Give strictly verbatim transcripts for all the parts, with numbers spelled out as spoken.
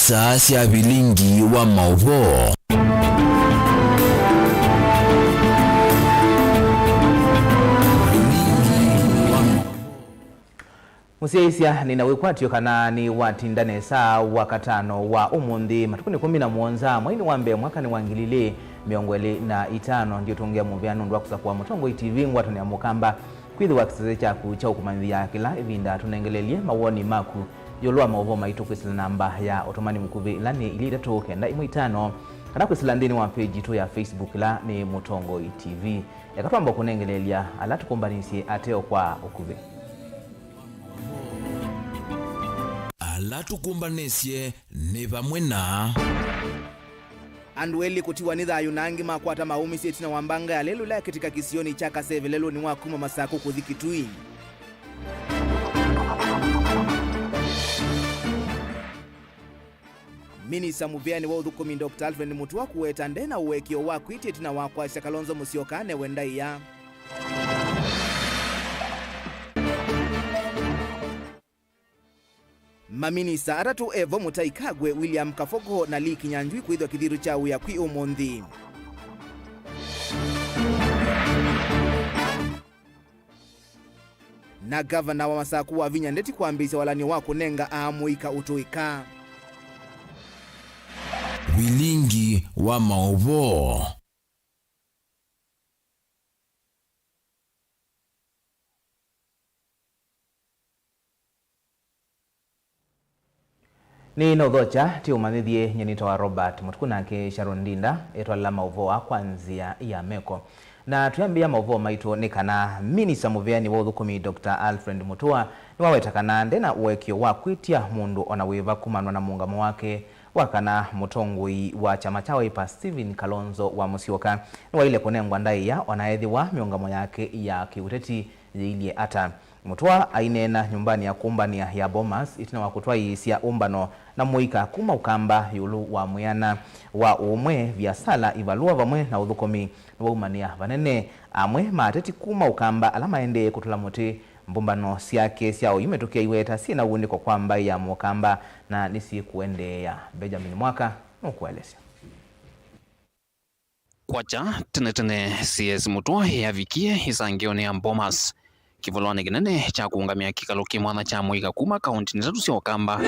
Saa sya vilingi wa maũvoo. Mũsyaĩĩsya, nĩ na wĩkwatyo kana nĩwatinda nesa Wakatano wa ũmũnthĩ, matukũnĩ ĩkũmi na mũonza, mweinĩ wa mbee, mwakanĩ wa ngili ilĩ mĩongo ĩlĩ na itano. Ndiũtũngĩa mũvea nũndũ wa kũsakũa Mũtongoi T V, ngwatanĩo ya Mũkamba, kwĩthĩwa kĩsese kyaku kya ũkũmanyĩthya kĩla ĩvinda. Tũnengelelye mawoni maku ĩũlũ wa maũvoo maitũ kwĩsĩla namba ya ũtũmani mũkuvĩ, ĩla nĩ ilĩ itatũ kenda ĩmwe itano, kana kwĩsĩla nthĩnĩ wa page yitũ ya Facebook, ĩla nĩ Mũtongoi T V. Eka twamba kũnengelelya ala tũkũmbanĩsye ateo kwa ũkuvĩ. Ala tũkũmbanĩsye nĩ vamwe na. Andũ elĩ kũtiwa nĩ thayũ na angĩ makwata maũmĩsye ĩtina wa mbanga ya lelũ ĩla yakĩtĩka kĩsionĩ kya Kaseve lelũnĩ wa kuma Masakũ kũthi Kitui. Minista mũvĩanĩ wa ũthũkũmi Doctor Alfred Mutua kũweta nde na ũekeo wa kwĩtya ĩtina wa kwasya Kalonzo Musyoka anewe ndaĩa. Maminista atatũ evo Mutahi Kagwe, William Kabogo na Lee Kinyanjui kwĩthwa kĩthitũ kya wĩa kwĩ ũmũnthĩ. Na ngavana wa Masakũ wavinya ndeti kwambĩĩsya walany'o wa kũnenga aamũika ũtũĩka. Vilingi wa maũvoo. Nĩ na ũthokya, tĩ ũmanyĩthye, nyie nĩtawa Robert Mũtuku, nake Sharon Ndinda etwalĩla maũvoo aa kwa nzĩa ya meko. Na twĩambĩĩa maũvoo maitũ nĩ kana minista mũvĩanĩ wa ũthũkũmi Doctor Alfred Mutua nĩwaweta kana nde na ũekeo wa kwĩtya mũndũ o na wĩva kumanwa na mũũngamo wake wa kana mũtongoi wa kyama kya Wiper Stephen Kalonzo wa Musyoka nĩwaĩle kũnengwa ndaĩa o na ethĩwa mĩũngamo yake ya kĩũteti yĩilyĩ ata. Mutua aineena nyũmbanĩ ya kũmbanĩa ya Bomas ĩtina wa kũtwaĩĩsya ũmbano na mũika kuma Ũkamba ĩũlũ wa mwĩana wa ũũmwe, viasala, ivalũa vamwe na ũthũkũmi nĩwaumanĩa vanene. Amwe ma ateti kuma Ũkamba ala maendee kũtũla mũtĩ mbũmbano syake sya oyu mĩtũkĩ aiweta syĩ na ũunĩko kwa mbaĩ ya Mũkamba na nĩsyĩkũendeea. Benjamin Mwaka nũkũelesya. Kwakya tene tene, C S Mutua eavikie ĩsangĩonĩ ya Bomas kĩvũlwanĩ kĩnene kya kũũngamĩa kĩkalo kĩ mwanya kya mũika kuma kaũntĩnĩ itatũ sya Ũkamba.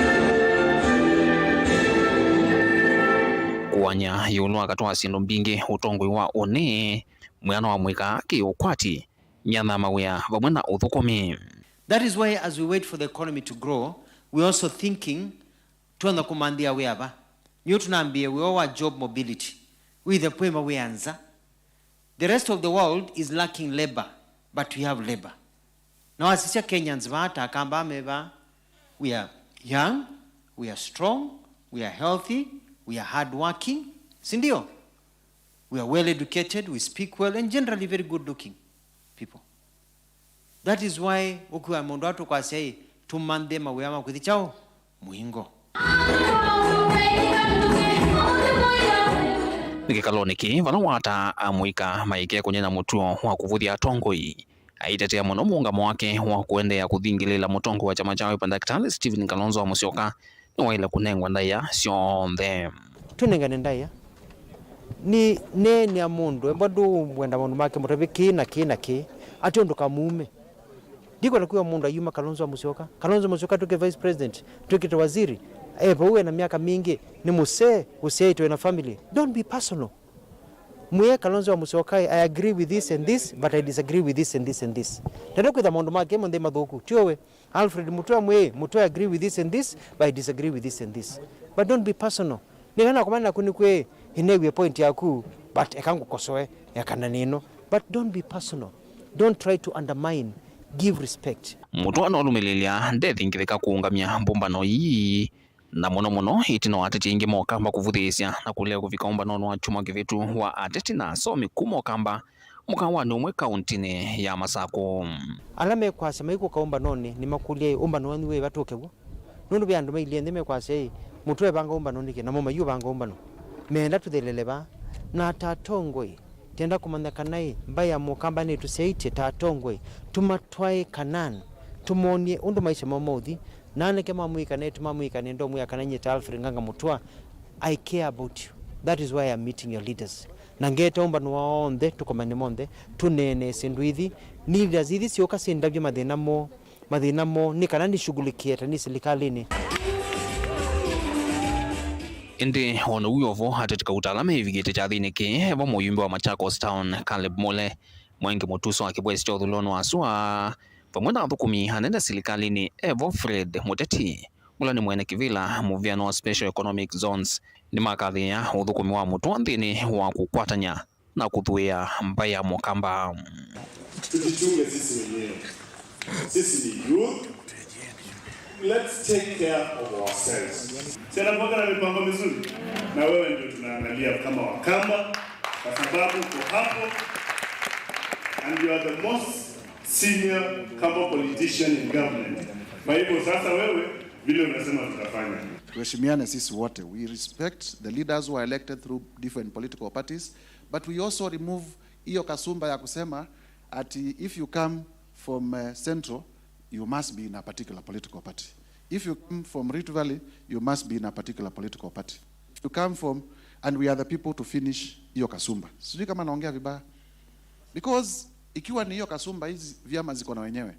Kũany'a ĩũlũ wa katwaa syĩndũ mbingĩ, ũtongoi wa ũnĩ, mwĩana wa mũika kĩ ũkwati, myanya ya mawĩa vamwe na ũthũkũmi. That is why as we wait for the economy to grow, we are also thinking twenda kũmanthĩa wĩa va. Nĩyo tũnambĩĩe wĩa wa job mobility. Wĩthe kwĩ mawĩa nza. The rest of the world is lacking labor, but we have labor. Na wasisya Kenyans vaa ta Akamba me vaa, we are young, we are strong, we are healthy, we are hardworking. Si ndio? We are well educated, we speak well, and generally very good looking people. That is why ũkwĩwa mũndũ atũkwasya ĩ, tũmanthe mawĩa ma kũthi kyaũ? Mũingo. Nĩ kĩkalonĩ kĩĩ, vala wataa amũika maĩke kũnyaina mũtuo wa kũvũthya atongoi, aitetea mũno mũũngamo wake wa kũendeea kũthingĩlĩĩla mũtongoi wa kyama kya Wiper Ndakĩtalĩ Stephen Kalonzo wa Musyoka nĩwaĩle kũnengwa ndaĩa syonthe. Tũnengane ndaĩa. Nĩ neenea mũndũ, embwa ndũwenda maũndũ make, mũtavye kĩĩ na kĩĩ na kĩĩ. Ati ũndũ kamuume. Ndikwenda kwĩwa mũndũ ayuma Kalonzo wa Musyoka. Kalonzo Musyoka twĩke vice president, twĩkĩte waziri. E vau ena myaka mingĩ, nĩ mũsee, ũsyaĩtwe na family. Don't be personal. Mwĩe Kalonzo wa Musyoka, I agree with this and this, but I disagree with this and this and this. Ndenda kwĩtha maũndũ make monthe mathũku. Tiowe. Alfred Mutua mwĩ, Mutua, I agree with this and this, but I disagree with this and this. But don't be personal. Nĩna nakomana naku nĩkwĩ, ĩnewie point yaku, but eka ngũkosoe, eka na nĩno. But don't be personal. Don't try to undermine. Give respect. Mutua nũlũmĩlĩlya ndethingĩthĩka kũũngamya mbũmbano ii, na mũno mũno ĩtina wa ateti aingĩ ma Ũkamba kũvũthĩĩsya na kũlea kũvika ũmbanonĩ wa kyumwa kĩvĩtu wa ateti na asomi kuma Ũkamba mũkaawanĩ ũmwe kaũntĩnĩ ya Masakũ. Ala mekwasya maikũka ũmbanonĩ nĩmakũlya, ĩ, ũmbano wanyu wĩ va tũke w'o? Nũndũ ve andũ mailyĩ nthĩ mekwasya, ĩ, Mutua evanga ũmbano nĩkĩ, namo mayĩũvanga ũmbano? Meenda tũthelele va? Na ta atongoi, twenda kũmanya kana, ĩ, mbaĩ ya Mũkamba nĩtũsyaĩtye ta atongoi, tũmatwae Kanaan, tũmonie ũndũ maisha moo maũthi, Na anake ma mũika na eĩtu ma mũika, nĩndũmwĩa kana nyie ta Alfred Nganga Mutua, I care about you. That is why I'm meeting your leaders. Na ngeeta ũmbano wao onthe, tũkomane monthe, tũneene syĩndũ ithi. Ni leaders ithi syũka syĩndavye mathĩna moo, mathĩna moo, nĩ kana nishughulikie ta nĩ silikalĩnĩ. Ĩndĩ o na ũu o vo, ateti kauta ala meĩvikĩte kyathĩnĩ kĩĩ, e vo mũyumbe wa Machakos Town, Caleb Mule, Mwengi Mutuso wa kĩvwesi kya ũthũlũlũnĩ wa sua, vamwe na athũkũmi anene silikalĩnĩ, e vo Fred Muteti, ũla nĩ mwene kĩvĩla mũvĩano wa Special Economic Zones, nĩmakathĩĩa ũthũkũmi wa Mutua nthĩnĩ wa kũkwatany'a na kũthũĩa mbaĩ ya Mũkamba. Tujichunge sisi wenyewe. Sisi ni youth. Let's take care of ourselves. Si anakuweka na mipango mizuri? Na wewe ndio tunaangalia kama Wakamba, kwa sababu uko hapo and you are the most senior Kamba politician in government. Kwa hivyo sasa wewe, vile unasema tutafanya. Tuheshimiane sisi wote. We respect the leaders who are elected through different political parties, but we also remove hiyo kasumba ya kusema ati if you come from, uh, Central, you must be in a particular political party. If you come from Rift Valley, you must be in a particular political party. If you come from, and we are the people to finish hiyo kasumba. Sijui kama naongea vibaya. Because ikiwa ni hiyo kasumba, hizi vyama ziko na wenyewe.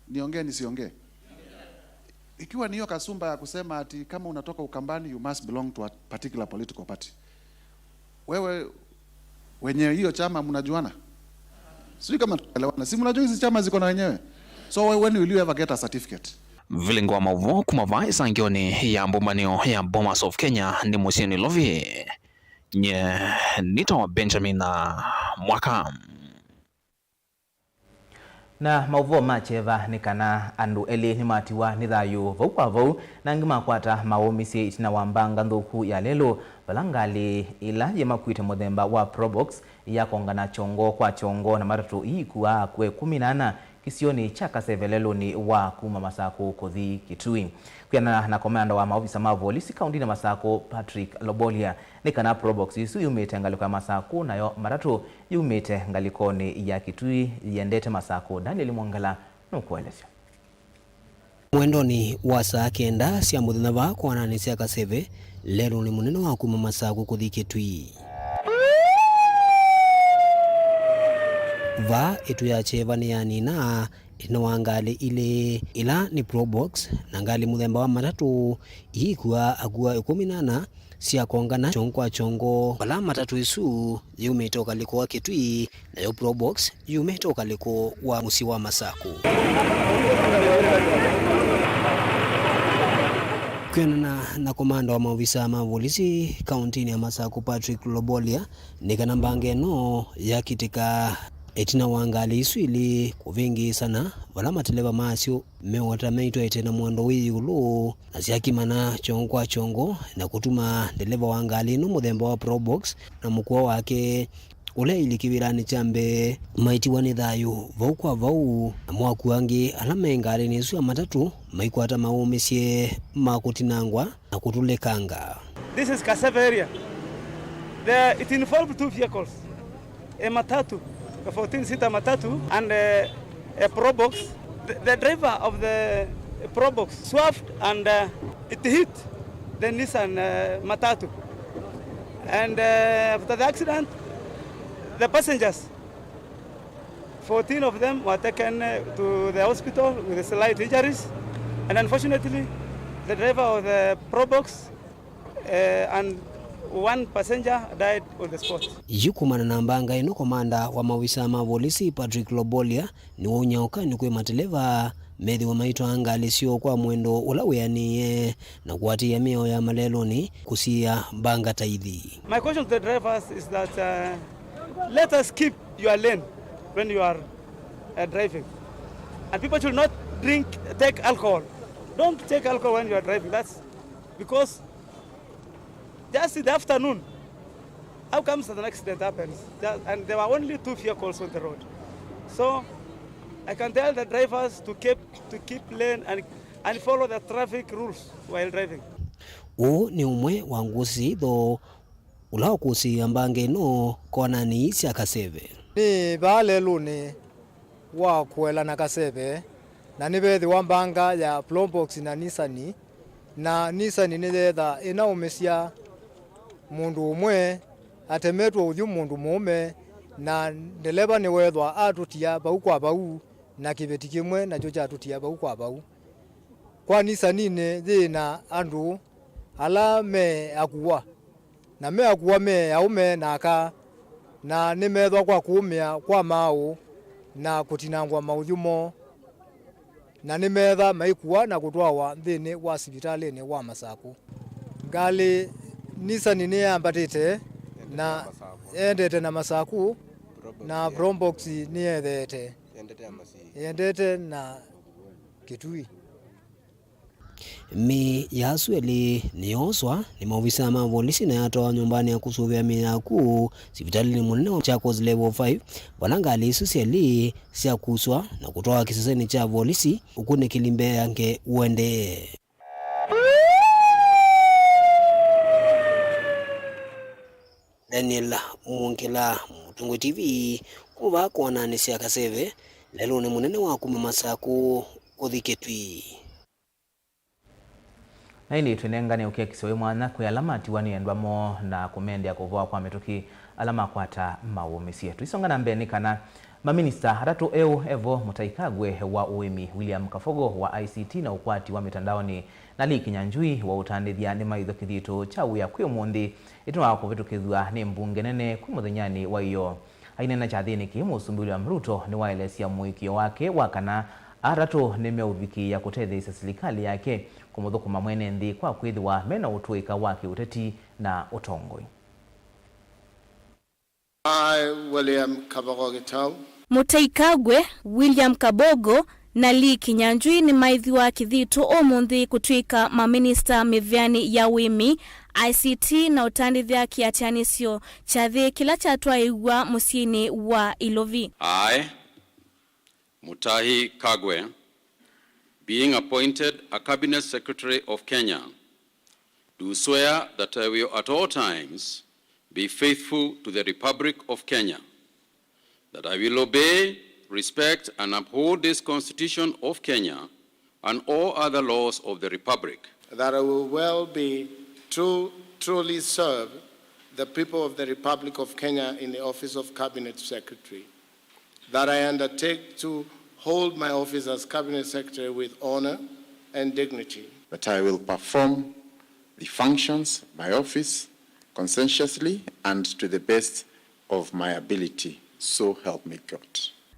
Niongee nisiongee? Ikiwa ni hiyo kasumba ya kusema ati kama unatoka Ukambani, you must belong to a particular political party. Wewe, wenye hiyo chama mnajuana? Sijui kama tunaelewana. Si mnajua hizi chama ziko na wenyewe? So when will you ever get a certificate? Vilingi wa maũvoo kuma vaa ĩsangĩonĩ ya mbũmbanĩo ya Bomas of Kenya nĩ mũsyĩ Nairobi. Nye nĩtawa Benjamin Mwaka. Na maũvoo ma kyeva nĩ kana andũ elĩ nĩmatiwa nĩ thayũ vau kwa vau, na angĩ makwata maũmĩsye ĩtina wa mbanga nthũku ya lelũ, vala ngalĩ ĩla yĩmakuĩte mũthemba wa Probox yakongana kyongo kwa kyongo na matatũ iikuaa akũũ ĩkũmi na ana kĩsionĩ kya Kaseve lelũnĩ wa kuma Masakũ kũthi Kitui. Kwĩanana na komanda wa maovisa ma volisi kaũntinĩ ya Masakũ, Patrick Lobolia, nĩ kana Probox isu yumĩte ngalĩko ya Masakũ, nayo matatũ yumĩte ngalĩkonĩ ya Kitui yĩendete Masakũ. Daniel Mwongela nũkũelesya. Mwendonĩ wa saa kenda sya mũthenya vaa kwananĩ sya Kaseve, lelũnĩ mũnene wa kuma Masakũ kũthi Kitui. Vaa ĩtu ya kyeva nĩyanina ĩtina wa ngalĩ ilĩ, ĩla nĩ Probox na ngalĩ mũthemba wa matatũ, iikuaa akũũ ĩkũmi na ana syakongana kyongo kwa kyongo, vala matatũ ĩsu yumĩte ũkalĩko wa Kitui, nayo Probox yumĩte ũkalĩko wa mũsyĩ wa Masakũ. Kwĩanana na komanda wa maovisa ma volisi kaũntinĩ ya Masakũ, Patrick Lobolia, nĩ kana mbanga ĩno yakitĩka ĩtina wa ngalĩ isu ilĩ kũvĩngĩĩsana, vala mateleva masyo meũata meitwaĩte na mwendo wĩ ĩũlũ, na syakimana kyongo kwa kyongo, na kũtuma ndeleva wa ngalĩ ĩno mũthemba wa Probox na mũkũa wake, ũla ilĩ kĩvĩlanĩ kya mbee, maitiwa nĩ thayũ vau kwa vau, namo akũũ angĩ ala me ngalĩnĩ ĩsu ya matatũ maikwata maũmĩsye ma kũtinangwa na kũtũlĩkanga. This is Kaseve area. The, it involved two vehicles, a matatu, a fourteen seater matatu, and a, a Probox. The, the driver of the Probox swerved and, uh, it hit the Nissan, uh, matatu. And, uh, after the accident, the passengers, fourteen of them were taken, uh, to the hospital with slight injuries, and unfortunately, the driver of the Probox, uh, and one passenger died on the spot. Yu kumana na mbanga ĩno, komanda wa maovisa ma volisi Patrick Lobolia nĩwaumya ũkany'o kwĩ mateleva methĩwe maitwaa ngalĩ syoo kwa mwendo ũla wĩanĩe na kũatĩĩa mĩao ya malelũnĩ kũsiĩĩa mbanga ta ithi. My question to the drivers is that, uh, let us keep your lane when you are, uh, driving. And people should not drink, take alcohol. Don't take alcohol when you are driving. That's because just in the afternoon, how comes an accident happens? Ju-, and there were only two vehicles on the road. So I can tell the drivers to keep, to keep lane and, and follow the traffic rules while driving. Ũũ nĩ ũmwe wa ngũsĩ itho ũla ũkũsĩĩa mbanga ĩno konanĩ sya Kaseve. Nĩ vaa lelũnĩ wa kũela na Kaseve, Na nĩveethĩwa mbanga ya Probox na Nissan, na Nissan nĩyeetha ĩnaũmĩsya mũndũ ũmwe atemetwe ũthyũ mũndũ mũũme, na ndeleva nĩweethwa atũtia vau kwa vau, na kĩveti kĩmwe nakyo kyatũtia vau kwa vau. Kwa Nissaninĩ yĩ na andũ ala me akua, na me akua me aũme na aka, na nĩmeethwa kwa kũũmĩa kwa maaũ na kũtinangwa maũthyũ moo, na nĩmeetha maikua na kũtwawa nthĩnĩ wa sivitalĩnĩ wa Masakũ. Ngalĩ Nissan nĩyambatĩte na yendete na Masakũ, na Probox nĩyetheete yendete na Kitui. Mĩĩ ya asu elĩ nĩyooswa nĩ maovisaa ma volisi na yatwawa nyũmbanĩ ya kũsũvĩa mĩĩ ya akw'ũ sivitalĩnĩ mũnene wa Machakos Level five, vala ngalĩ isu syelĩ syakuswa na kũtwawa kĩsesenĩ kya volisi ũkunĩkĩli mbee ya nge ũendee. Daniel Mwongela, Mũtũngũ T V, kuma vaa kũananĩsya Kaseve, lelũnĩ mũnene wa kuma Masakũ kũthi Kitui. Na ĩndĩ twĩnengane ũkekisyo wĩ mwanya kwĩ ala matiwa nĩ endwa moo na kũmendea kũvoa kwa mĩtũkĩ ala makwata maũmĩsye. Tũisonga na mbee nĩ kana maminista atatũ eũ evo, Mũtai Kagwe wa ũĩmi, William Kabogo wa I C T na ũkwati wa mĩtandaonĩ, na Lee Kinyanjui wa ũtandĩthya nĩmaĩthw'a kĩthitũ kya wĩa kwĩ ũmũnthĩ ĩtina wa kũvĩtũkĩthw'a nĩ mbunge nene kwĩ mũthenyanĩ wa ĩyoo. Aineena kyathĩnĩ kĩĩ, Mũsumbĩ William Ruto nĩwaelesya mũĩkĩĩo wake wa kana aa atatũ nĩmeũvikĩĩa kũtetheesya silikalĩ yake kũmũthũkũma mwene nthĩ kwa kwĩthĩwa mena ũtũĩka wa kĩũteti na ũtongoi. I, William Kabogo Gitau. Mũtai Kagwe, William Kabogo, na Lee Kinyanjui nĩmaĩthw'a kĩthitũ ũmũnthĩ kũtw'ĩka maminista mĩveanĩ ya ũĩmi, I C T na ũtandĩthya kĩatĩanĩsyo kyathĩ kĩla kyatwaĩĩw'a mũsyĩnĩ wa Ilovi. I, Mutahi Kagwe, being appointed a Cabinet Secretary of Kenya, do swear that I will at all times be faithful to the Republic of Kenya, that I will obey, respect, and uphold this Constitution of Kenya and all other laws of the Republic. That I will well be true, truly serve the people of the Republic of Kenya in the office of Cabinet Secretary. That I undertake to hold my office as Cabinet Secretary with honor and dignity. That I will perform the functions of my office conscientiously and to the best of my ability. So help me God.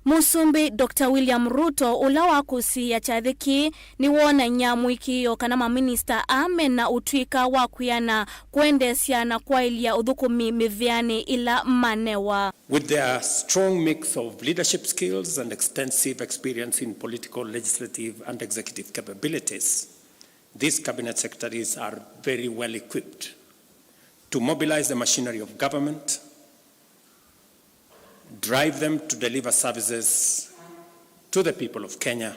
Mũsumbĩ Doctor William Ruto, ũla wakũsĩĩa kyathĩ kĩĩ, nĩwonany'a mũĩkĩĩo kana maminista aa mena ũtw'ĩka wa kwĩana kwendeesya na kwaĩlya ũthũkũmi mĩveanĩ ĩla manewa. With their strong mix of leadership skills and extensive experience in political, legislative, and executive capabilities, these cabinet secretaries are very well equipped to mobilize the machinery of government, drive them to deliver services to the people of Kenya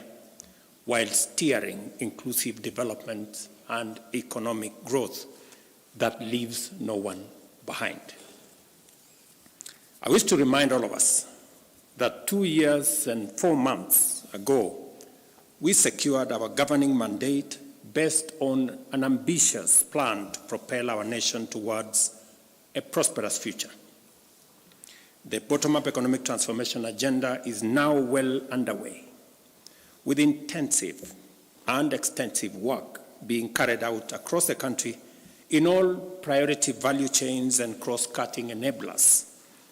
while steering inclusive development and economic growth that leaves no one behind. I wish to remind all of us that two years and four months ago, we secured our governing mandate based on an ambitious plan to propel our nation towards a prosperous future. The bottom-up economic transformation agenda is now well underway, with intensive and extensive work being carried out across the country in all priority value chains and cross-cutting enablers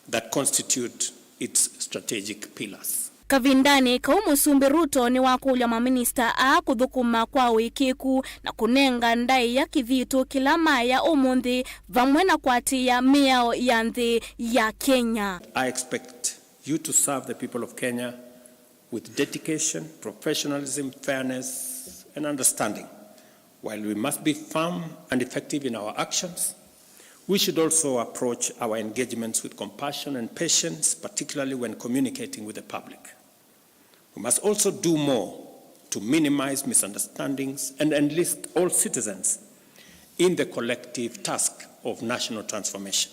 that constitute its strategic pillars. Kavindanĩ kau, Mũsumbĩ Ruto nĩwakũlya maminista aa kũthũkũma kwa ũĩkĩĩku na kũnenga ndaĩa kĩthitũ kĩla maya ũmũnthĩ, vamwe na kũatĩĩa mĩao ya nthĩ ya Kenya. I expect you to serve the people of Kenya with dedication, professionalism, fairness, and understanding. While we must be firm and effective in our actions, we should also approach our engagements with compassion and patience, particularly when communicating with the public. We must also do more to minimize misunderstandings and enlist all citizens in the collective task of national transformation.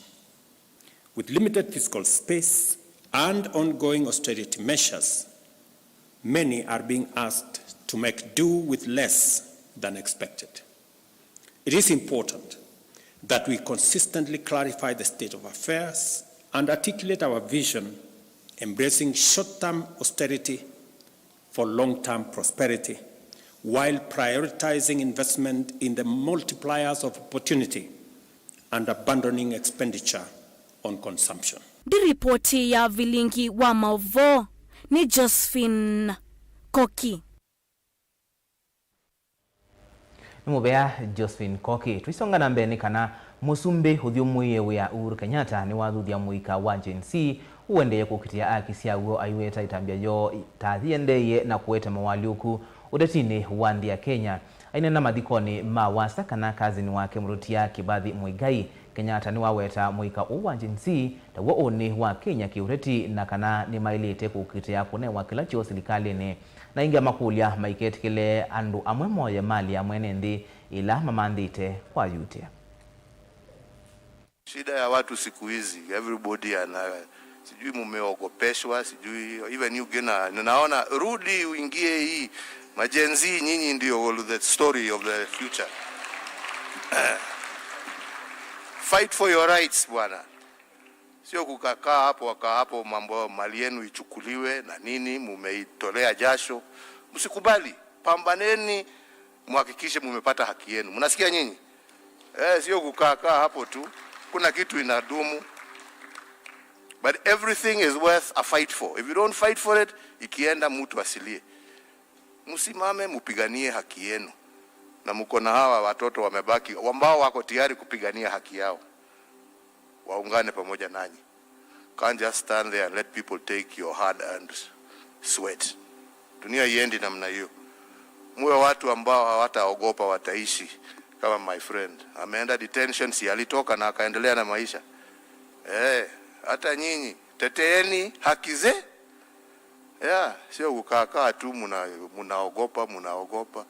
With limited fiscal space and ongoing austerity measures, Many are being asked to make do with less than expected. It is important that we consistently clarify the state of affairs and articulate our vision, embracing short-term austerity for long-term prosperity, while prioritizing investment in the multipliers of opportunity and abandoning expenditure on consumption. Ndi ripoti ya vilingi wa mauvoo nĩ Josephine Koki. Nĩ mũvea Josephine Koki. Tũisonga na mbee nĩ kana mũsumbĩ ũthyũmũĩe wĩa Uhuru Kenyatta nĩwathuthya mũika wa Gen Z ũendee kũkitĩa aki syaw'o aiweta ĩtambya yoo ta yĩendeeie na kũete moalyũku ũtetinĩ wa nthĩ ya Kenya. Aineena mathikonĩ ma Wasa kana kazini wake Mũtũtia Kĩbathi Mũigai, Kenyatta nĩwaweta mũika ũũ wa Gen Z taw'o ũnĩ wa Kenya kĩũteti na kana nĩmaĩlĩte kũkitĩa kũnewa kĩla kyoo silikalĩnĩ. Na aingĩ amakũlya maiketĩkĩle andũ amwe moye mali ya mwene nthĩ ĩla mamanthĩte kwayutĩa. Shida ya watu siku hizi, everybody ana, sijui mumeogopeshwa, sijui, even you Gina, ninaona rudi uingie hii. Ma Gen Z nyinyi ndio the story of the future. Fight for your rights, bwana. Sio kukakaa hapo, wakaa hapo, mambo, mali yenu ichukuliwe na nini, mumeitolea jasho. Msikubali, pambaneni, muhakikishe mumepata haki yenu. Mnasikia nyinyi? Eh, sio kukaa kaa hapo tu. Kuna kitu inadumu. But everything is worth a fight for. If you don't fight for it, ikienda mtu asilie. Msimame, mupiganie haki yenu. Na mko na hawa watoto wamebaki, ambao wako tayari kupigania haki yao. Waungane pamoja nanyi. Can't just stand there and let people take your hard-earned sweat. Dunia iendi namna hiyo. Muwe watu ambao hawataogopa, wataishi. Kama my friend. Ameenda detention, si alitoka na akaendelea na maisha. Eh, hata nyinyi, teteeni haki ze-, yeah, sio kukaa kaa tu muna-, munaogopa, munaogopa.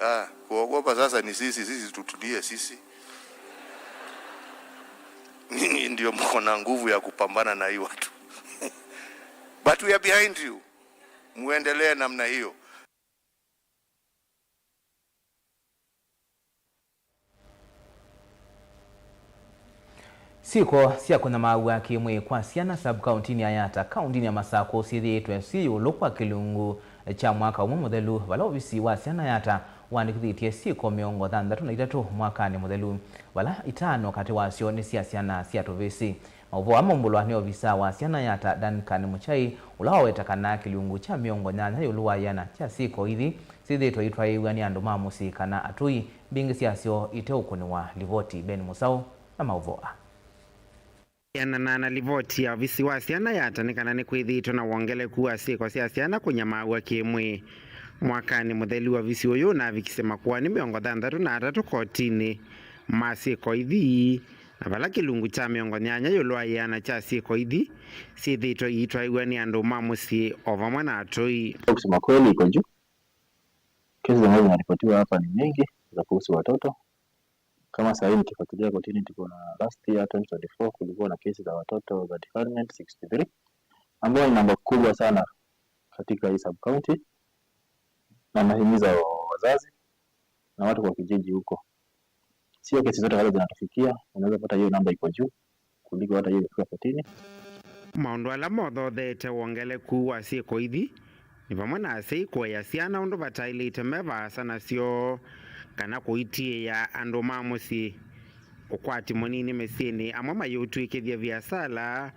Ah, kuogopa sasa ni sisi, sisi tutulie sisi. Nyinyi ndio mko na nguvu ya kupambana na hii watu. But we are behind you. Muendelee namna hiyo. Syĩko sya kũnyamaaw'a kĩ-mwĩĩ kwa syana sub-kauntinĩ ya Yatta, kauntinĩ ya Masakũ syĩthĩĩtwe syĩ ĩũlũ kwa kĩlungu kya mwaka ũmwe mũthelu, vala ovisi wa syana Yatta waandĩkĩthĩtye syĩko mĩongo thanthatũ na itatũ mwakanĩ mũthelu, vala itano katĩ wasyo nĩ sya syana sya tũvĩsĩ. Maũvoo aa maumbũlwa nĩ ovisa wa syana Yatta, Duncan Muchai, ũla waweta kana kĩlungu kya mĩongo nyanya ĩũlũ wa ĩana kya syĩko ithi syĩthĩĩtwe itwaĩĩw'a nĩ andũ ma mũsyĩ kana atũi, mbingĩ syasyo iteũkũnĩwa livoti. Ben Mũsaũ na maũvoo aa. Kwĩanana na livoti ya ovisi wa syana Yatta nĩ kana nĩkwĩthĩĩtwe na wongeleku wa syĩko sya syana kũnyamaaw'a kĩ-mwĩĩ. Mwakanĩ mũthelu, ovisi ũyũ ũnavikisye makoani mĩongo thanthatũ na atatũ kotinĩ ma syĩko ithi, na vala kĩlungu kya mĩongo nyanya ĩũlũ wa ĩana kya syĩko ithi syĩthĩĩtwe iitwaĩw'a nĩ andũ ma mũsyĩ o vamwe na atũi. Kusema kweli, iko juu. Kesi ambazo zinaripotiwa hapa ni mingi za kuhusu watoto. Kama saa hii nikifuatilia kotini, tuko na last year, twenty twenty-four, kulikuwa na kesi za watoto za defilement sixty-three, ambayo ni namba kubwa sana katika hii sub-county, na nahimiza wazazi na watu kwa kijiji huko. Sio kesi zote wale zinatufikia, unaweza pata hiyo namba iko juu kuliko hata hiyo ikifika kotini. Maũndũ ala mothootheete wongeleku wa syĩko ithi nĩ vamwe na asyai kũea syana ũndũ vataĩlĩte me vaasa nasyo, kana kũitiĩa andũ ma mũsyĩ, ũkwati mũnini mĩsyĩnĩ, amwe mayĩũtw'ĩkĩthya viasala,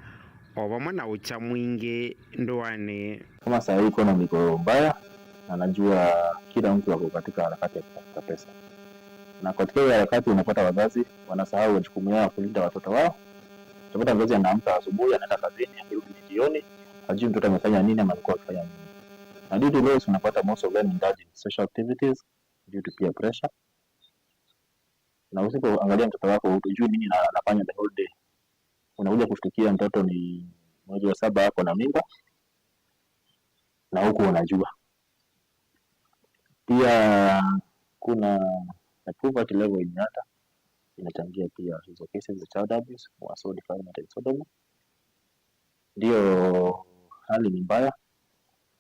o vamwe na ũkya mwingĩ ndũanĩ. Kama saa hii economy iko mbaya, na najua kila mtu ako katika harakati ya kutafuta pesa. Na katika hiyo harakati unapata wazazi wanasahau majukumu yao ya kulinda watoto wao. Utapata mzazi anaamka asubuhi, anaenda kazini, akirudi ni jioni, hajui mtoto amefanya nini ama amekuwa akifanya nini. Na due to laws, unapata most of them indulge in social activities due to peer pressure. Na usipoangalia mtoto wako, hujui nini na-, anafanya the whole day. Unakuja kushtukia mtoto ni mwezi wa saba ako na mimba, na huku unajua. Pia kuna the poverty level in Yatta inachangia pia hizo cases za child abuse, wa so defilement and sodomy. Ndio, hali ni mbaya,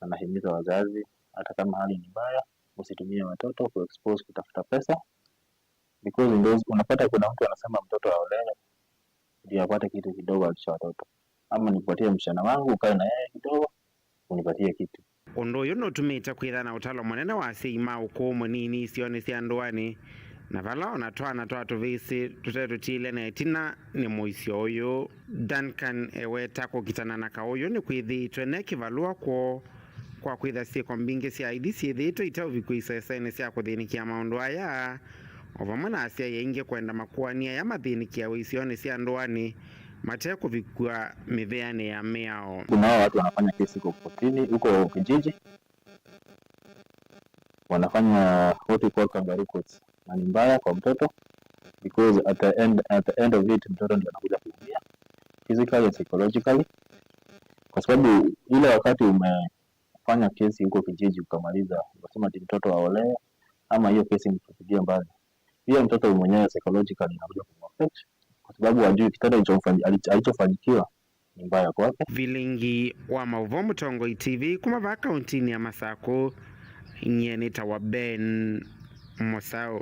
Anahimiza wazazi, hata kama hali ni mbaya, usitumie watoto kuexpose kutafuta pesa, because in those, unapata kuna mtu anasema mtoto aolewe ndio apate kitu kidogo alisha watoto, ama nipatie msichana wangu ukae na yeye kidogo, unipatie kitu. Ũndũ ũyũ nũtumĩte kwĩtha na ũtalo mũnene wa asyai ma ũkũũ mũnini isionĩ sya ndũanĩ, na vala o na twana twa tũvĩsĩ tũtetũtilye na ĩtina nĩ mũisyo ũyũ. Duncan eweta kũkitana na kaũ ũyũ nĩkwĩthĩĩtwe ne kĩvalũa kwoo kwa kwĩtha syĩko mbingĩ sya aithi syĩthĩĩtwe iteũvikw'a isesenĩ sya kũthĩnĩkĩa maũndũ aya, o vamwe na asyai aingĩ kwenda makoani aya mathĩnĩkĩawe isionĩ sya ndũanĩ mate kũvikw'a mĩvĩanĩ ya mĩao. Kuna hao watu wanafanya kesi huko kotini, huko kijiji, wanafanya what we call kangaroo courts, na ni mbaya kwa mtoto, because at the end, at the end of it, mtoto ndio anakuja kuumia physically and psychologically, kwa sababu ile wakati umefanya kesi huko kijiji ukamaliza, unasema ati mtoto aolewe, ama hiyo kesi mtupilie mbali, pia mtoto mwenyewe psychologically inakuja kumaffect, kwa sababu hajui kitendo alichomfanyi-, alich-, alichofanyikiwa ni mbaya kwake. Vilingi wa maũvoo Mũtongoi T V kuma vaa kauntinĩ ya Masakũ, nyie nĩtawa Ben Mũsaũ.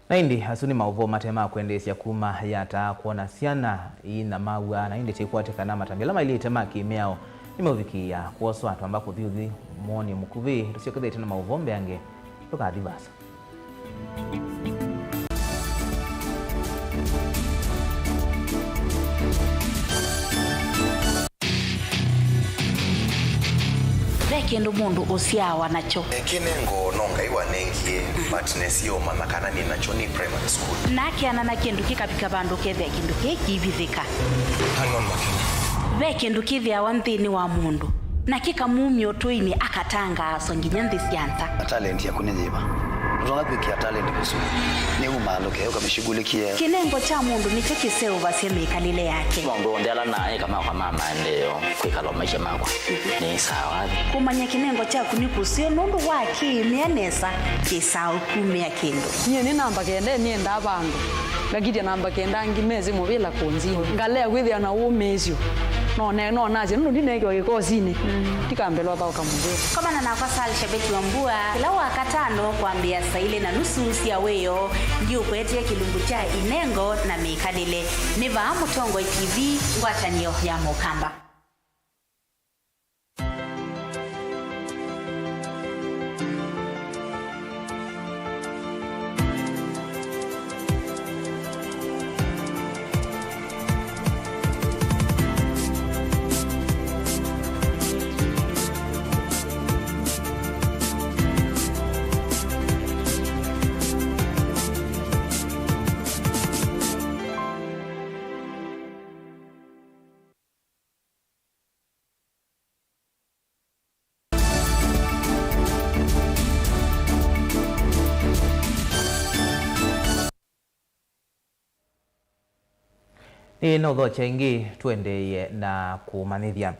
Na ĩndĩ asu nĩ maũvoo mate ma kwendeesya kuma yata kwona syana ii na maw'a, na ĩndĩ tĩkwatĩ kana matambya ala mailĩte ma kĩmĩao nĩmeũvikĩĩa kwoswa. Twamba kũthi ũthi mwoni mũkuvĩ, tũsyokethete na maũvoo mbeange, ndũkathi vasa. Ve kĩndũ mũndũ ũsyaawa nakyo. Kĩnengo no Ngai wanengie, but nesie ũmanya kana nĩ nakyo nĩ primary school. Na akeana na kĩndũ kĩkavika vandũ kethĩa kĩndũ kĩĩ kĩivithĩka. Hang on, Makena. Ve kĩndũ kĩthĩawa nthĩnĩ wa mũndũ, na kĩkamumya ũtũinĩ, akatangaaswa nginya nthĩ sya nza. Talent yaku nĩ yĩva? Ndũtonya kwĩkĩa talent kũsu. Nĩ uma andũ keo kamĩshughulikie. Kĩnengo kya mũndũ nĩkyo kĩseũvasya mĩkalĩle yake. Maũndũ onthe ala naĩ kama kwa ma maendeeo, kwĩkala o maisha makwa nĩ sawa. Kũmanya kĩnengo kyaku nĩ kũseo nũndũ wa kĩĩmĩa nesa kĩsaa ũkumĩa kĩndũ. Nyie nĩ namba kenda nĩendaa vandũ. Ngakitya namba kenda angĩ mesĩ mũvĩla kũnzini. Ngalea kwĩthĩa na ũmĩĩsyo. No ne-, no nasye nũndũ ndineekiwa kĩkosinĩ. Ndikambelwa thaũka mũvĩla. Komana nakwa Sal Shabeti wa Mbua kĩla Wakatano kwambĩĩa saa ilĩ na nusu sya wĩoo. Ndiũkwetie kĩlungu kya inengo na mĩkalĩle. Nĩ vaa Mũtongoi T V, ngwatanĩo ya Mũkamba. Nĩ na ũthokya ĩngĩ, tũendeeye na kũmanyĩthya.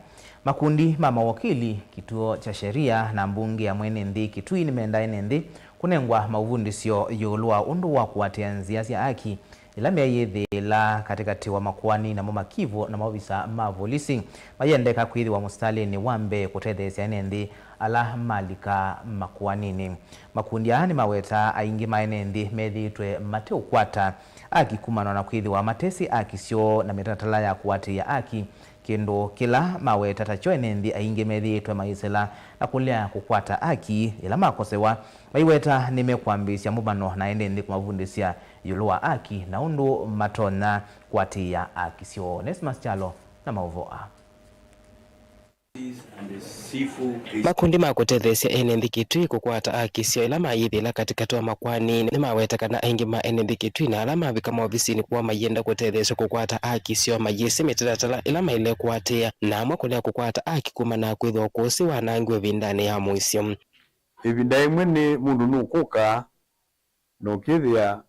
Makundi ma mawakili, kituo cha sheria, na mbunge ya mwene nthĩ Kitui nĩmendaa ene nthĩ kũnengwa maũvundĩsyo ĩũlũ wa ũndũ wa kũatĩĩa nzĩa sya aki ĩla meeyĩthĩĩla katĩkatĩ wa makoani namo makivũ na maovisa ma volisi mayendeka kwĩthĩwa mũsitalĩnĩ wa mbee kũtetheesya ene nthĩ ala malika makoaninĩ. Makundi aa nĩmawetaa aingĩ ma ene nthĩ methĩĩtwe mateũkwata aki kumana na kwĩthĩwa matesĩ aki syoo na mĩtalatala ya kũatĩĩa aki, kĩndũ kĩla maweta takyo ene nthĩ aingĩ methĩĩtwe mayĩsĩla na kũlea kũkwata aki ĩla makosewa. Maiweta nĩmekwambĩĩsya mũvano na ene nthĩ kũmavundĩsya ĩũlũ wa aki na ũndũ matonya kũatĩĩa aki syoo. Nesmas Kyalo na maũvoo aa. Makundi ma kũtetheesya ene nthĩ Kitui kũkwata aki syoo ĩla mayĩthĩĩla katĩkatĩ wa makoani nĩmaweta kana aingĩ ma ene nthĩ Kitui na ala mavika maovisinĩ kwoo mayĩenda kũtetheesya kũkwata aki syoo mayĩsĩ mĩtalatala ĩla maĩle kũatĩĩa, na amwe kũlea kũkwata aki kumana na kwĩthĩwa ũkũsĩ wanangiwe ĩvindanĩ ya mũisyo. Ĩvinda ĩmwe nĩ mũndũ nũkũka na ũkĩthĩa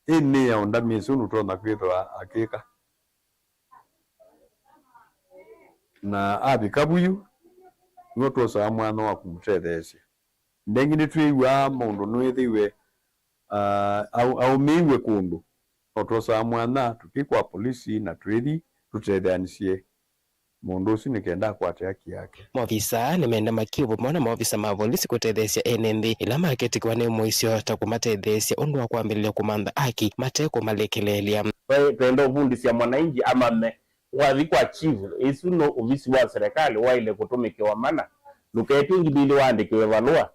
ĩnĩ ya ũndamĩsĩ ũndũ ũtonya kwĩthĩwa akĩka. Na avika vu yu, nĩw'o twosaa mwanya wa kũmũtetheesya. Ndengĩ nĩtwĩw'aa maũndũ nũĩthĩiwe, ah, au-, aũmĩiwe kũndũ, no twosaa mwanya tũkĩ kwa polisi na twĩthi tũtetheanĩsye. mũndũ ũsu nĩ kenda akwate haki yake. Maovisaa nĩmenda makiũ vamwe na maovisa ma volisi kũtetheesya ene nthĩ ĩla makĩtĩkĩwa nĩ mũisyo ta kũmatetheesya ũndũ wa kwambĩlĩlya kũmantha haki mate kũmalekeleelya. Twaĩ- Twenda ũvundĩsya mwananchi amanye wathi kwa chief, ĩsu no ovisi wa serikali waĩle kũtũmĩkĩwa mana. Ndũketw'e ngili ilĩ waandĩkĩwe valũa,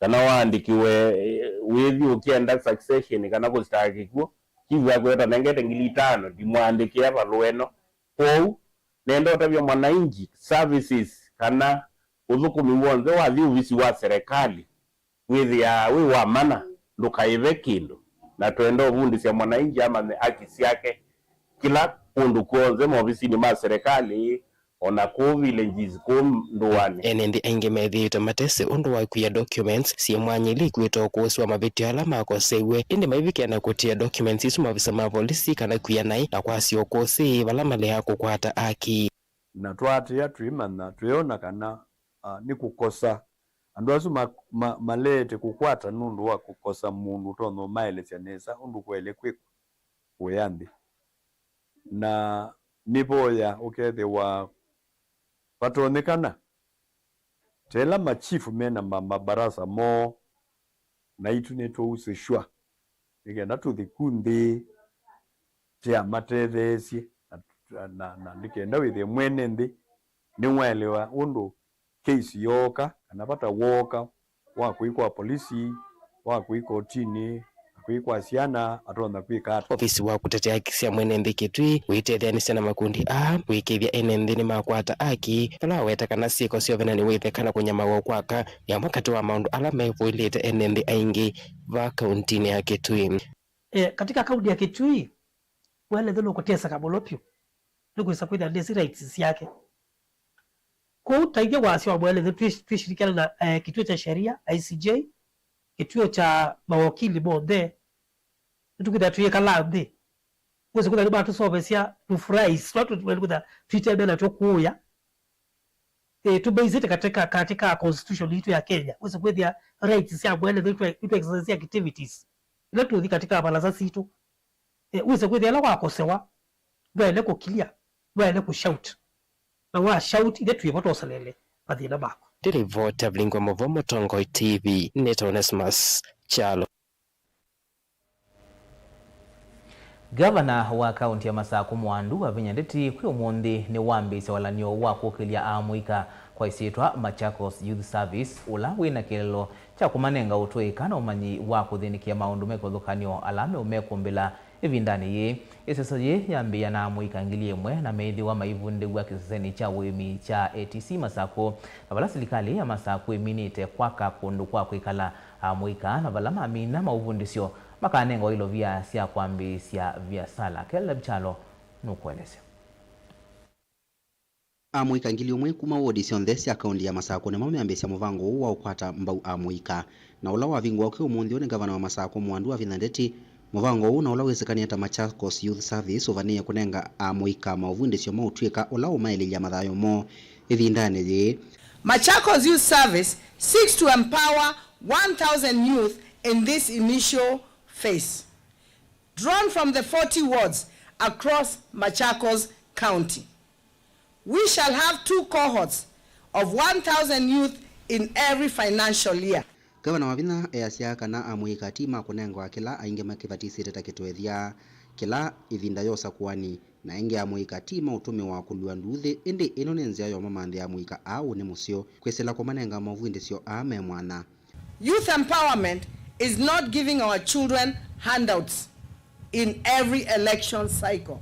kana waandĩkiwe, eh, wĩthi ũkĩenda succession kana kũsitaka kĩkw'ũ, chief akwĩa ũtanengete ngili itano, ndimwaandĩkĩa valũa ĩno. Kwoou, nenda ũtavya mwananchi services kana ũthũkũmi w'onthe wathi ovisi wa serikali wĩthĩaa wĩ wa mana, ndũkaĩve kĩndũ. Na twenda ũvundĩsya mwananchi amanye haki syake kĩla kũndũ kw'onthe, maovisinĩ ma serikali, o na kũu villages, kũu ndũanĩ. Ene nthĩ aingĩ methĩĩtwe matesĩ ũndũ wa kwia documents syĩ mwanya ila ikwĩta ũkũsĩ wa mavĩtyo ala makoseiw'e, ĩndĩ maivikĩa na kũtia documents isu maovisa ma volisi kana kwia naĩ na kwasya ũkũsĩ vala maleaa kũkwata haki. Na twaatĩĩa twĩmanya, twĩona kana, a, nĩ kũkosa. Andũ asu ma, ma, maleete kũkwata nũndũ wa kũkosa mũndũ ũtonya ũmaelesya nesa ũndũ kwaĩle kwĩkwa kũya nthĩ. Na nĩvoya ũkethĩwa vatonyekana, ta ĩla machifu me na ma- mabarasa moo, naitũ nĩtũusĩsw'a nĩ kenda tũthi ku nthĩ tĩamatetheesye, na, na, na nĩ kenda wĩthĩe mwene nthĩ nĩwaelewa ũndũ case yooka, kana vata wooka wa kũi kwa polisi, wa kũi kotinĩ, na kũi kwa syana, atonya kwĩka ata. Ovisi wa kũtetea haki sya mwene nthĩ Kitui ũitetheanĩsya na makundi aa kũĩkĩĩthya ene nthĩ nĩmakwata haki, vala waweta kana syĩko sya ũvenani wa itheka na kũnyamawa kwa aka nĩ amwe katĩ wa maũndũ ala mevũĩlĩte ene nthĩ aingĩ vaa kauntinĩ ya Kitui. E, katika kaunti ya Kitui, mwene nthĩ nũkũteseka mũno vyũ nĩkwĩsa kwĩthĩa ndĩsĩ rights syake. Kwoou ta ithyĩ wasya wa mwene nthĩ twĩ- twĩshirikiana na, eh, kĩtuo kya sheria, I C J, kĩtuo kya mawakili monthe, nĩtũkwĩthĩa tũyĩkala nthĩ. Wĩsĩ kwĩthĩa nĩmatũsomesya tũfrais tũla tũkwĩthĩa tũitembea natw'o kũũya. Eh, tũbasĩte katika, katika constitution yitũ ya Kenya. Wĩsĩ kwĩthĩa rights sya mwene nthĩ nĩtũ exercise activities ila tũthi katika mbalasa sitũ. Eh, wĩsĩ kwĩthĩa ĩla wakosewa, ndwaĩle kũkilia, ndwaĩle kũshout. Na wa shout, ithyĩ twĩ vo twoselele mathĩna maku. Ndĩlivoti ya Vilingwa Mũvoo Mũtongoi T V, nĩtawa Onesmus Kyalo. Ngavana wa kaunti ya Masakũ Mwandu Wavinya Ndeti kwĩ ũmũnthĩ nĩwambĩĩsya walany'o wa kũkĩlya amũika kwa ĩsyĩtwa Machakos Youth Service, ũla wĩ na kĩlĩlo kya kũmanenga ũtũĩka na ũmanyi wa kũthĩnĩkĩa maũndũ me kĩvathũkany'o ala meũmekũmbĩla ĩvindanĩ yĩĩ. Ĩseso yĩĩ yambĩĩa na amũika ngili ĩmwe na meĩthĩwa maivundĩw'a kĩsesenĩ kya ũĩmi kya A T C Masakũ, na vala silikalĩ ya Masakũ ĩminĩte kwaka kũndũ kwa kwĩkala amũika, na vala mamina maũvundĩsyo makanengwa ilovia sya kwambĩĩsya viasala. Caleb Kyalo nũkũelesya. Amũika ngili ũmwe kuma wodi syonthe sya kaunti ya Masakũ nĩmo meambĩĩsya mũvango ũũ wa ũkwata mbau amũika, na ũla wavingũa ũkĩ ũmũnthĩ ũũ nĩ ngavana wa Masakũ Mwandu Wavinya Ndeti. Mũvango ũũ na ũla wĩsĩkanĩe ta Machakos Youth Service ũvanĩĩe kũnenga amũika maũvundĩsyo ma ũtw'ĩka ũla ũmaĩlĩlya mathayũ moo ĩvindanĩ yĩĩ. Machakos Youth Service seeks to empower one thousand youth in this initial phase, drawn from the forty wards across Machakos County. We shall have two cohorts of one thousand youth in every financial year. Ngavana Wavinya easya kana amũika ti ma kũnengwa kĩla aingĩ makĩvatisĩte ta kĩtwethya kĩla ĩvinda ya ũsakũani, na ĩngĩ amũika ti ma ũtũmĩwa kũlua nduuthĩ, ĩndĩ ĩno nĩ nzĩa ya ũmamanthĩa amũika aa ũnĩ mũseo, kwĩsĩla kũmanenga mavundĩsyo aa me mwanya. Youth empowerment is not giving our children handouts in every election cycle.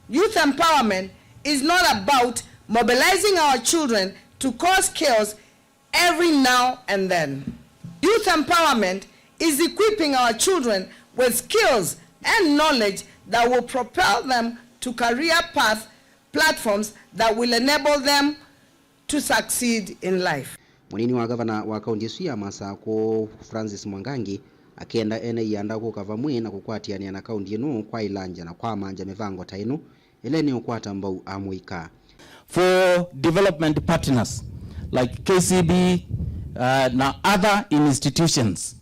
Youth empowerment is not about mobilizing our children to cause chaos every now and then. Youth empowerment is equipping our children with skills and knowledge that will propel them to career path platforms that will enable them to succeed in life. Mũnini wa gavana wa kaunti ĩsu ya Masakũ, Francis Mwangangi, akenda ene ianda kũka vamwe na kũkwatĩanĩa na kaunti ĩno kwa ilanja na kwamangya mĩvango ta ĩno ĩla nĩ ũkwata mbau amũika. For development partners like K C B, uh, na other institutions,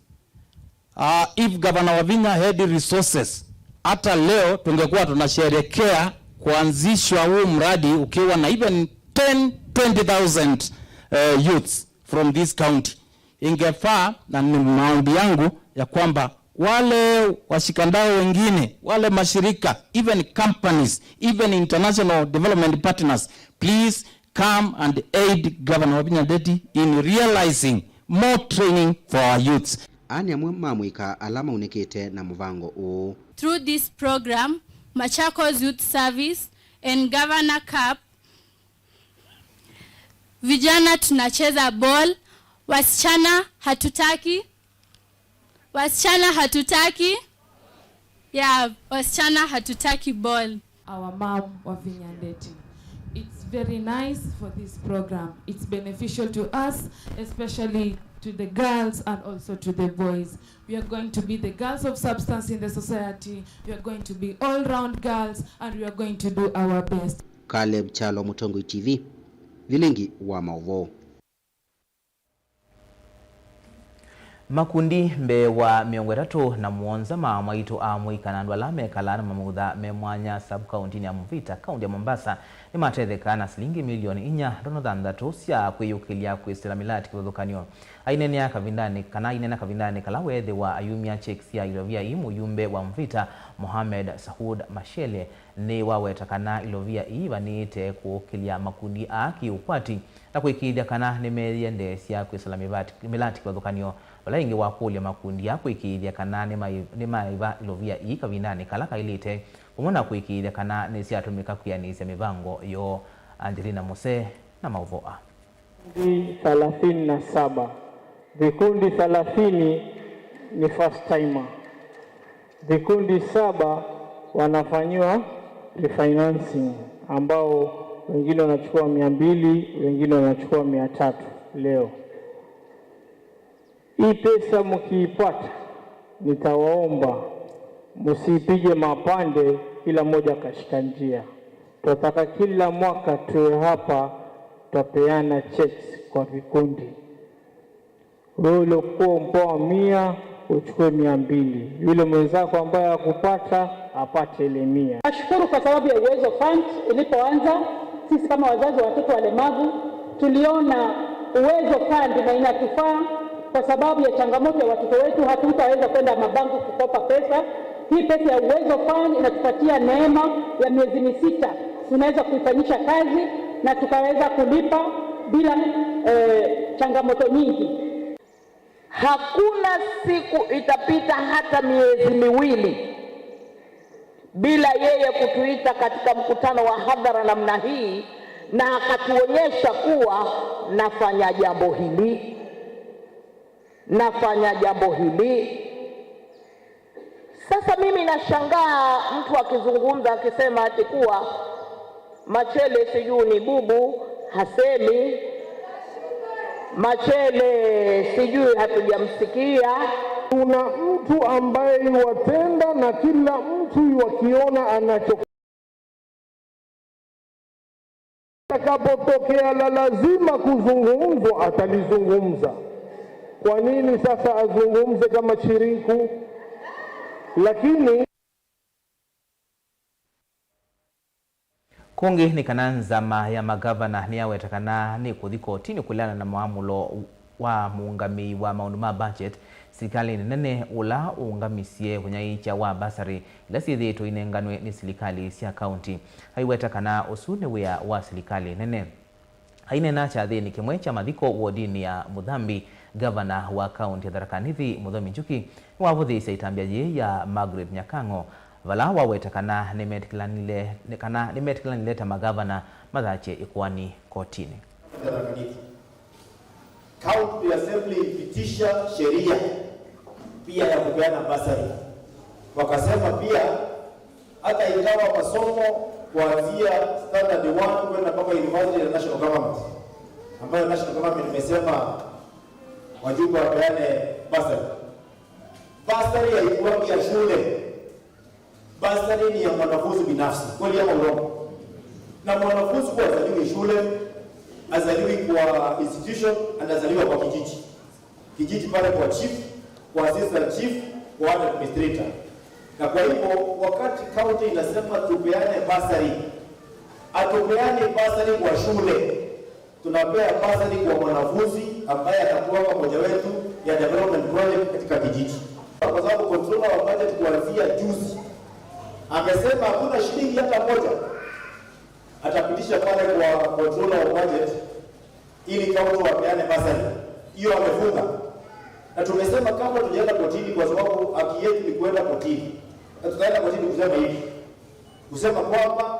Uh, if Governor Wavinya had resources, hata leo tungekuwa tunasherekea Kuanzishwa huu mradi ukiwa na even ten, twenty thousand, eh, youths from this county, ingefaa, na ni maombi yangu ya kwamba wale washikadau wengine, wale mashirika, even companies, even international development partners, please come and aid Governor Wavinya Ndeti in realizing more training for our youths. Aa nĩ amwe ma amũika ala maunĩkĩte na mũvango ũũ. Through this program, Machakos Youth Service and Governor Cup, vijana tunacheza ball, wasichana hatutaki, wasichana hatutaki, yeah, wasichana hatutaki ball. Our mom, Wavinya Ndeti. It's very nice for this program. It's beneficial to us, especially to the girls and also to the boys. We are going to be the girls of substance in the society. We are going to be all-round girls, and we are going to do our best. Caleb Kyalo, Mũtongoi T V, Vilingi wa Maũvoo. Makundi mbee wa mĩongo ĩtatũ na mũonza ma amwaitũ, amũika na andũ ala mekalaa na mamutha me mwanya sub-kauntinĩ ya Mvita, kaunti ya Mombasa, nĩmatethekaa na silingi milioni inya ndono thanthatũ sya kwĩyũkĩlya kwĩsĩla mĩlati kĩvathũkany'o. Aineenea kavindanĩ, kana aineena kavindanĩ kala weethĩwa ayumya checks sya ilovia ii, mũyumbe wa Mvita, Mohamed Saud Machele, nĩwaweta kana ilovia ii ivanĩĩte kũũkĩlya makundi aa kĩ-ũkwati na kũĩkĩĩthya kana nĩmeyĩendeesya kwĩsĩla mĩvati-, mĩlati kĩvathũkany'o, vala ĩngĩ wakũlya makundi aa kũĩkĩĩthya kana nĩmai-, nĩmaĩva ilovia ii kavindanĩ kala kaĩlĩte, vamwe na kũĩkĩĩthya kana nĩsyatũmĩka kwĩanĩsya mĩvango yoo. Angelina Muse na maũvoo aa. Vikundi thelathini na saba. Vikundi thelathini ni first timer. Vikundi saba wanafanyiwa refinancing, ambao wengine wanachukua mia mbili, wengine wanachukua mia tatu leo. Hii pesa mkiipata, nitawaomba msiipige mapande, kila mmoja kashika njia. Tunataka kila mwaka tuwe hapa, tutapeana checks kwa vikundi. Wewe uliokuwa umepewa mia, uchukue mia mbili. Yule mwenzako ambaye hakupata, apate ile mia. Nashukuru kwa sababu ya Uwezo Fund ilipoanza, sisi kama wazazi wa watoto walemavu, tuliona Uwezo Fund na inatufaa kwa sababu ya changamoto ya watoto wetu, hatutaweza kwenda mabanki kukopa pesa. Hii pesa ya Uwezo Fund inatupatia neema ya miezi misita, tunaweza kuifanyisha kazi na tukaweza kulipa bila, eh, changamoto nyingi. Hakuna siku itapita hata miezi miwili bila yeye kutuita katika mkutano wa hadhara namna hii na akatuonyesha kuwa nafanya jambo hili, nafanya jambo hili. Sasa mimi nashangaa mtu akizungumza akisema ati kuwa Machele sijui ni bubu, hasemi. Machele sijui hatujamsikia. Kuna mtu ambaye yuwatenda na kila mtu yuwakiona anacho. Atakapotokea la lazima kuzungumzwa, atalizungumza. Kwa nini sasa azungumze kama chirinku? Lakini Kũngĩ nĩ kana nzama ya magavana nĩyaweta kana nĩkũthi kotinĩ kũleana na mwamũlo wa mũũngamĩi wa maũndũ ma budget silikalĩnĩ nene, ũla ũũngamisye ũnyaĩĩkya wa basarĩ ila syĩthĩĩtwe inenganwe nĩ silikalĩ sya kaunti. Aiweta kana ũsu nĩ wĩa wa silikalĩ nene. Aineena kyathĩnĩ kĩmwe kya mathiko wodinĩ ya Mũthambi, ngavana wa kaunti ya Tharaka Nithi, Mũthomi Njuki, nĩwavũthĩĩsya ĩtambya yĩĩ ya Margaret Nyakang'o, vala waweta kana nĩmetĩkĩlanile, kana nĩmetĩkĩlanile ta magavana mathakye ĩkoani kotinĩ. Tharaka Nithi. County Assembly ilipitisha sheria pia ya kupeana bursary. Wakasema pia hata ingawa masomo kuanzia standard one kwenda mpaka university ya national government, ambayo national government imesema wajumbe wapeane bursary. Bursary haikuwangi ya shule. Bursary ni ya mwanafunzi binafsi, kweli ama urongo? Na mwanafunzi huwa hazaliwi shule, hazaliwi kwa institution, anazaliwa kwa kijiji. Kijiji pale kwa chief, kwa assistant chief, kwa ward administrator. Na kwa hivyo, wakati county inasema tupeane bursary, Hatupeani bursary kwa shule, tunapea bursary kwa mwanafunzi ambaye atakuwa mmoja wetu ya development project katika kijiji, kwa sababu controller wa budget kuanzia juzi amesema hakuna shilingi hata moja atapitisha pale kwa controller wa budget ili county wapeane bursary. Hiyo amefunga, na tumesema kabla tujaenda kotini, kwa sababu haki yetu ni kuenda kotini, na tutaenda kotini kusema hivi, kusema kwamba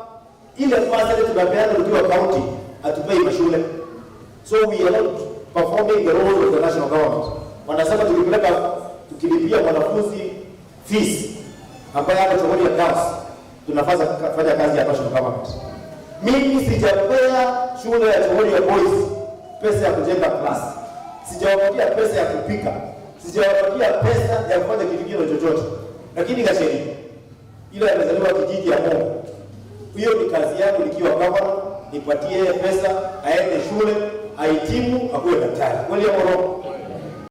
ile bursary tunapeana tukiwa county hatupei mashule. So we are not performing the roles of the national government. Wanasema tukipeleka, tukilipia mwanafunzi fees ambaye ako Chogoria Girls, tunafanya fanya kazi ya national government. Mimi sijapea shule ya Chogoria Boys pesa ya kujenga class, sijawapatia pesa ya kupika, sijawapatia pesa ya kufanya kitu kingine chochote, lakini Gacheri ile amezaliwa kijiji ya Mungu. Hiyo ni kazi yangu nikiwa gavana, nipatie yeye pesa aende shule, ahitimu, akuwe daktari. Kweli ama urongo?